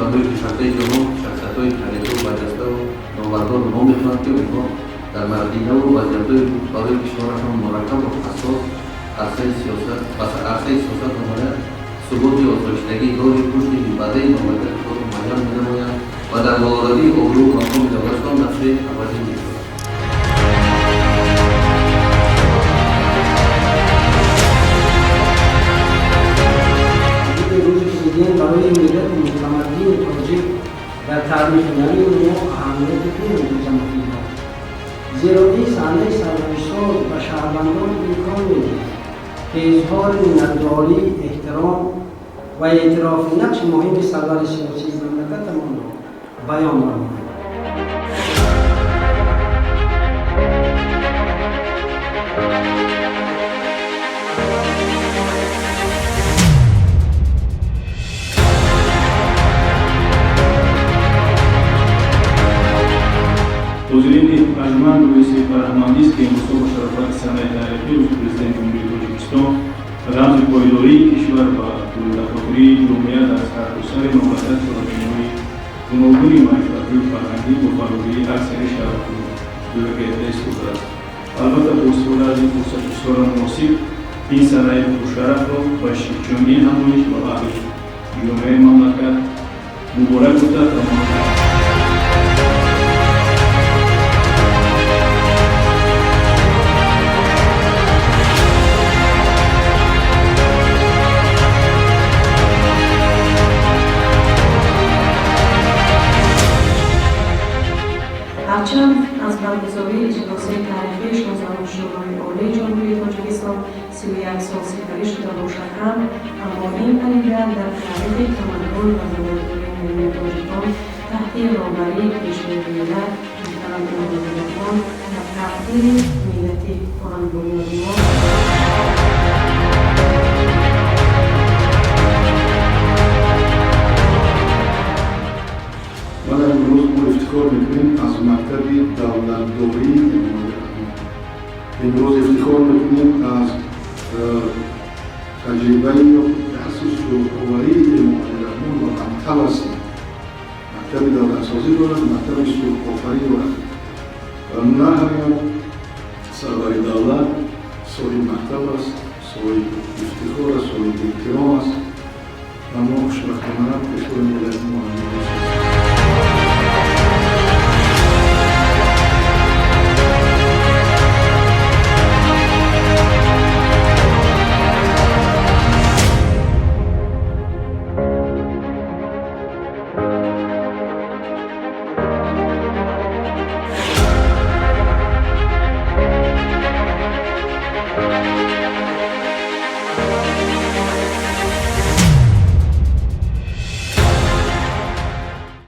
Кишварҳои пешрафтаи ҷаҳон шахсиятҳои таърихию барҷаставу номбардорро ном мекунанд, ки онҳо дар мадинаву вазъиятҳои барои кишварашон мураккабу ҳассос арсаи сиёсат омада, суботи осоиштагӣ, роҳи рушди минбаъдаи мамлакати худро муайян менамоянд ва дар болоравии обрӯу мақоми давлатшон нақши аввалин мегузоранд. Рӯзи Президент барои миллати мутамаддини тоҷик дар таърихи навини мо аҳамияти беназир дорад, зеро ин саҳнаи сарнавиштсоз ба шаҳрвандон имкон медиҳад, ки изҳори миннатдорӣ, эҳтиром ва эътирофи нақши муҳими сарвари сиёсии мамлакатамонро баён намоянд. Ҳозирини арҷманд, боиси фараҳмандист, ки имрӯзҳо бо шарофати санаи таърихии Рӯзи Президенти Ҷумҳурии Тоҷикистон, рамзи пойдории кишвар ва дурдахотирии ҷомеа, дар сартосари мамлакат чорабиниҳои гуногуни маърифатию фарҳангӣ бо фарогирии аксари шаҳру доир гардида истодааст. Албатта, бо истифода аз ин фурсати бисёра муносиб ин санаи пуршарафро ба иштирокчиёни ин ҳамоиш ва аҳли ҷомеаи мамлакат муборак гуфта тамом. Ҳарчанд аз баргузории иҷлосияи таърихии 16-уми Шӯрои Олии Ҷумҳурии Тоҷикистон 31 сол сипарӣ шуда бошад ҳам, аммо ин падида дар таърихи тамаддун ва давлатдории навини тоҷикон таҳти роҳбарии Пешвои миллат муҳтарам Эмомалӣ Раҳмон дар тақдири миллати куҳанбунёди мо Вале имрӯз мо ифтихор мекунем аз мактаби давлатдории Эмомалӣ Раҳмон. Имрӯз ифтихор мекунем аз таҷрибаи дарси сулҳоварии Эмомалӣ Раҳмон ва мактаб ҳастем. Мактаби давлатсозӣ дорад, мактаби сулҳофарӣ дорад. Ва на ҳар як сарвари давлат соҳиби мактаб аст, соҳиби ифтихор аст, соҳиби эҳтиром аст. Ва мо хушбахтона Пешвои миллати мо ҳамин.